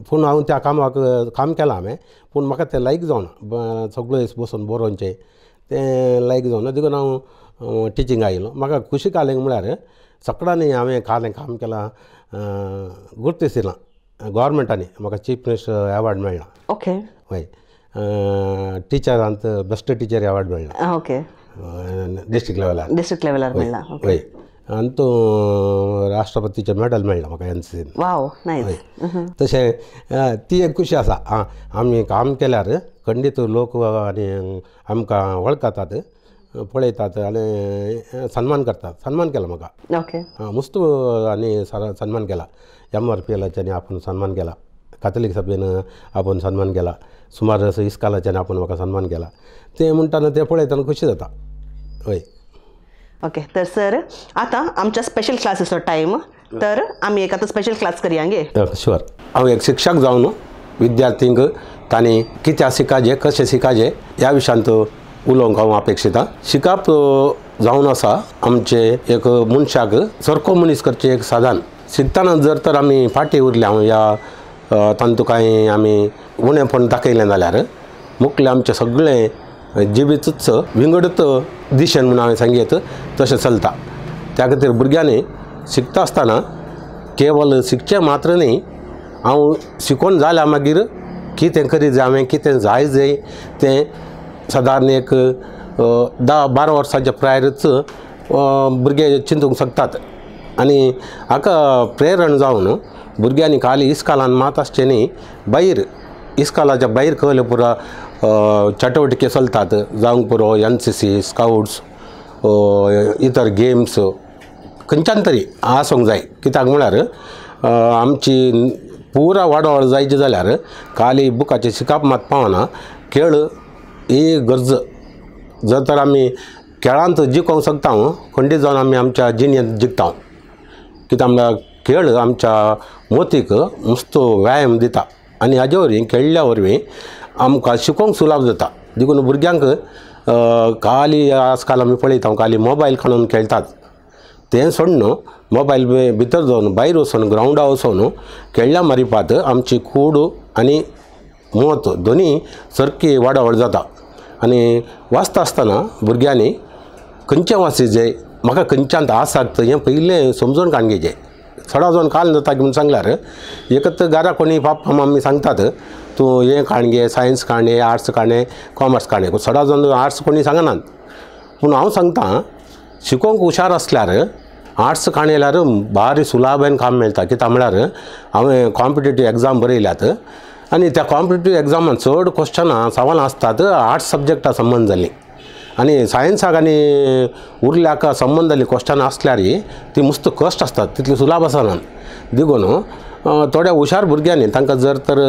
पूण हांव त्या कामाक काम केलां हांवें, पूण म्हाका तें लायक जावना सगळें बसून बरोवचें तें लायक जावना देखून हांव टिचींग आयलो. म्हाका खुशी कालें म्हळ्यार सगळ्यांनी हांवें कालें काम केलां गुर्तिसिलां गोवोरमेंटांनी म्हाका चीफ मिनिस्टर एवॉर्ड मेळ्ळा. ओके. हय, टिचरांत बेस्ट टिचर एवॉर्ड मेळ्ळा. ओके. डिस्ट्रिक्ट लेवलार. डिस्ट्रिक्ट लेवलार मेळ्ळा. हय, आनी तो राष्ट्रपतीचें मेडल मेळ्ळा म्हाका एनसीसीन. Wow, nice. तशें ती एक खुशी आसा. आं, आमी काम केल्यार खंडीत लोक आनी आमकां वळखतात, पळयतात आनी सन्मान करतात. सन्मान केला म्हाका. ओके. मस्त आनी सन्मान केला. एम आर पी एलाच्यानी आपूण सन्मान केला, कातोलीक सभेन आपूण सन्मान केला, सुमार असो इस्कालाच्यान आपूण म्हाका सन्मान केला. तें म्हणटाना तें पळयतना खुशी जाता. हय. ओके, तर सर आतां आमच्या स्पेशल क्लासीचो टायम, तर आमी एक आतां स्पेशल क्लास करया गे. शुअर. हांव एक शिक्षक जावन विद्यार्थींक तांणी कित्याक शिकाजे, कशें शिकाजे ह्या विशयांत उलोवंक हांव अपेक्षिता. शिकप जावन आसा आमचे एक मनशाक सारको मनीस करचें एक साधन. शिकतना जर तर आमी फाटीं उरल्या ह्या तांतूं कांय आमी उणेपण दाखयलें जाल्यार मुखलें आमचें सगळें जिवीतूच विंगडत दिशेन म्हूण हांवें सांगीत तशें चलता. त्या खातीर भुरग्यांनी शिकता आसतना केवल शिकचें मात्र न्ही, हांव शिकोवन जाल्यार मागीर कितें करीत जाय, हांवें कितें जाय जाय तें सादारण एक 10-12 वर्सांच्या प्रायरूच भुरगे चिंतूंक शकतात. आनी हाका प्रेरण जावन भुरग्यांनी खाली इस्कालान मात आसचें न्ही, भायर इस्कालाच्या भायर कहले पुरा चटवटिके चलतात, जावंक पुरो एनसीसी, स्कावट्स, इतर गेम्स खंयच्यान तरी आसूंक जाय. कित्याक म्हळ्यार आमची पुरा वाडवळ जायची जाल्यार खाली बुकाचें शिकप मात पावना, खेळ ही गरज. जर तर आमी खेळांत जिखोवंक शकता खंडीत जावन आमी आमच्या जिणेंत जिखता. कित्याक म्हळ्यार खेळ आमच्या मोतीक मस्त व्यायाम दिता आनी हाजे वरवीं खेळ्ळ्या वरवीं आमकां शिकोवंक सुलाभ जाता. देखून भुरग्यांक खाली आजकाल आमी पळयता खाली मोबायल काडून खेळटात, तें सोडून मोबायल भितर जावन भायर वचून ग्रावंडार वचून खेळ्ळ्या मारिपात आमची कूड आनी मोत दोनी सारकी वाडावळ जाता. आनी वाचता आसतना भुरग्यांनी खंयचें वाचीजे, म्हाका खंयच्यांत आसात हें पयलें समजून काडून घेवचें. चडा जावन काल जाता म्हूण सांगल्यार एकत घरा कोणी पापा मम्मी सांगतात तूं हें काण घे, सायन्स काण घे, आर्ट्स काण घे, कॉमर्स काण घे. चडा जावन आर्ट्स कोणी सांगनात, पूण हांव सांगता शिकोवंक हुशार आसल्यार आर्ट्स काण येयल्यार भारी सुलाभान काम मेळटा. कित्याक म्हळ्यार हांवें कॉम्पिटेटीव एग्जाम बरयल्यात आनी त्या कॉम्पिटेटीव एग्जामान चड क्वेश्चनां सवालां आसतात आर्ट्स सब्जेक्टा संबंद जाल्लीं आनी सायन्साक आनी उरल्याक संबंद जाल्लीं क्वेश्चनां आसल्यार ती मस्त कश्ट आसतात, तितली सुलाभ आसना. देखून थोड्या हुशार भुरग्यांनी तांकां जर तर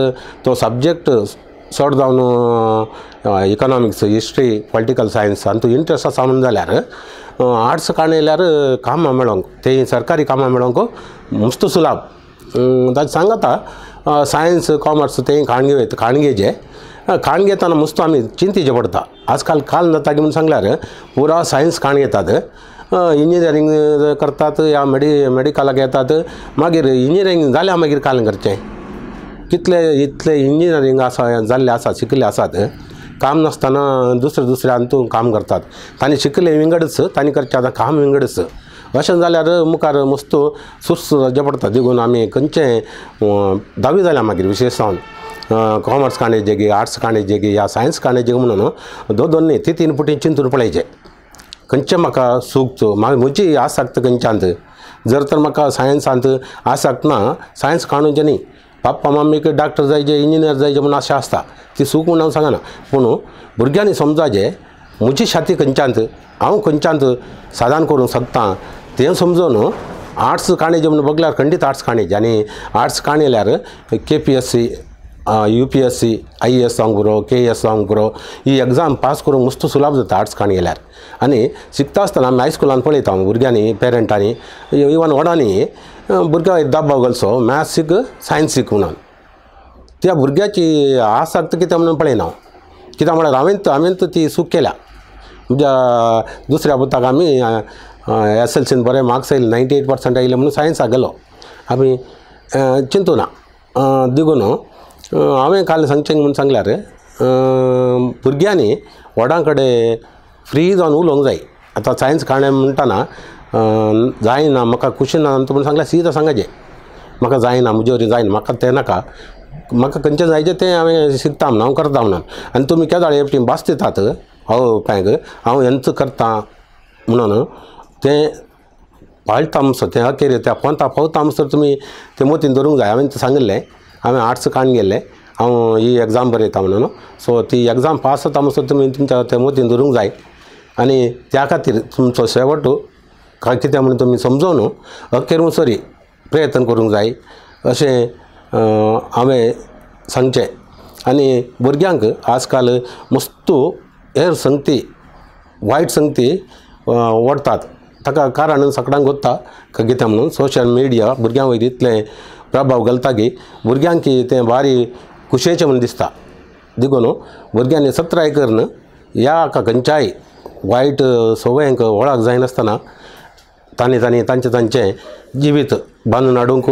तो सब्जेक्ट चड जावन इकॉनॉमिक्स, हिस्ट्री, पॉलिटिकल सायन्स हातूंत इंट्रस्ट आसा म्हणून जाल्यार आर्ट्स काण येयल्यार कामां मेळोंक, ते सरकारी कामां मेळोंक मस्त सुलाभ. ताजें सांगता सायन्स कॉमर्स तें काण काण घेवचें. काण घेतना मस्त आमी चिंतीचें पडटा. आजकाल काल जाता म्हूण सांगल्यार पुरा सायन्स काण घेतात, इंजिनियरींग करतात या मेडिकलाक येतात, मागीर इंजिनियरींग जाल्यार मागीर काल करचें. कितले इतले इंजिनियरींग आसा जाल्ले आसा, शिकिल्ले आसात, काम नासतना दुसरे दुसऱ्या हातूंत काम करतात. तांणी शिकले विंगडच, तांणी करचें आतां काम विंगडच. अशें जाल्यार मुखार मस्त सुस्त जावचें पडटा. देखून आमी खंयचें धावी जाल्या मागीर विशेश जावन कॉमर्स काणेचे गी, आर्ट्स काणेचे गी या सायन्स काणेचे म्हणून दोन दोन न्ही ती तीन पुटी चिंतून पळयचें खंयचें म्हाका सूख, म्हजी आसक्त खंयच्यांत. जर तर म्हाका सायन्सांत आसक्त ना, सायन्स काडूचें न्ही. पाप्पा मम्मीक डॉक्टर जायचे, इंजिनियर जायचे म्हूण आशा आसता, ती सूख म्हूण हांव सांगना. पूण भुरग्यांनी समजाचें म्हजी छाती खंयच्यांत, हांव खंयच्यांत साधन करूंक शकता तें समजून आर्ट्स काणेचे म्हूण बगल्यार खंडीत आर्ट्स काणेचे. आनी arts काणयल्यार K P S C, U P S C, I A S जावंक पुरो, के एस जावंक पुरो, ही एग्जाम पास करूंक मस्त सुलाभ जाता आर्ट्स काण गेल्यार. आनी शिकता आसतना आमी हायस्कुलान पळयता भुरग्यांनी, पेरंटांनी, इवन व्हडांनी भुरग्यांक दबाव घालचो मॅथ्स शिक, सायन्स शिक म्हणून. त्या भुरग्याची आसक्त कितें म्हणून पळयना हांव. कित्याक म्हळ्यार हांवें ती चूक केल्या. म्हज्या दुसऱ्या पुताक आमी एस एल सीन बरे मार्क्स आयले, 98% आयले म्हणून सायन्साक गेलो. आमी चिंतूना. देखून हांवें काल सांगचें म्हूण सांगल्यार भुरग्यांनी व्हडां कडेन फ्री जावन उलोवंक जाय. आतां सायन्स काडलें म्हणटना जायना म्हाका खुशी ना म्हूण सांगल्यार सीधा सांगाचें म्हाका जायना, म्हजे वरी जायना, म्हाका तें नाका, म्हाका खंयचें जायचें तें हांवें शिकता म्हणून हांव करता म्हणून. आनी तुमी केदाळ एकटी भास दितात हांव कांय हांव हेंच करता म्हणून तें पाळटा म्हणसर तें अखेर त्या पोंता पावता म्हणसर तुमी तें मोतीन धरूंक जाय. हांवें सांगिल्लें हांवें आर्ट्स काडून गेल्लें, हांव ही एग्जाम बरयता म्हणून, सो ती एग्जाम पास जाता म्हणसर तुमी तुमच्या तें मोतीन धरूंक जाय. आनी त्या खातीर तुमचो शेवट काय कितें म्हणून तुमी समजोन अखेर म्हणसर प्रयत्न करूंक जाय अशें हांवें सांगचें. आनी भुरग्यांक आजकाल मस्तू हेर संगती वायट संगती ओडटात, ताका कारण सगळ्यांक गोत्ता कितें म्हणून सोशल मिडिया भुरग्यां वयर इतलें प्रभाव घालता की भुरग्यांक तें भारी खुशयेचें म्हूण दिसता. देखून भुरग्यांनी सत्राय करून ह्या खंयच्याय वायट संवयांक वळख जायनासतना तांणी तांणी तांचें तांचें जिवीत बांदून हाडूंक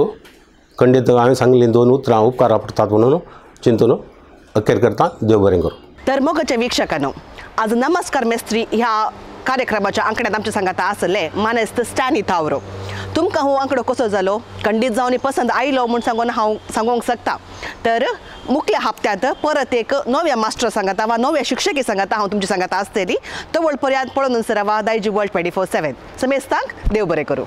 खंडीत हांवें सांगलीं दोन उतरां उपकारा पडटात म्हणून चिंतून अखेर करता. देव बरें करूं. तर मोगाच्या वीक्षकांनो, आज नमस्कार मेस्त्री ह्या कार्यक्रमाच्या आंकड्यात आमच्या सांगाता आसले मानेस्त स्टॅनी थावरो. तुमकां हो आंकडो कसो जालो, खंडीत जावन पसंत आयलो म्हूण सांगून हांव सांगूंक शकता. तर मुखल्या हप्त्यांत परत एक नव्या मास्टर सांगाता वा नव्या शिक्षकी सांगाता हांव तुमच्या सांगाता आसतली. तवळ पर्यंत पळोवन रावा दायजी वर्ल्ड 24/7. समेस्तांक देव बरें करूं.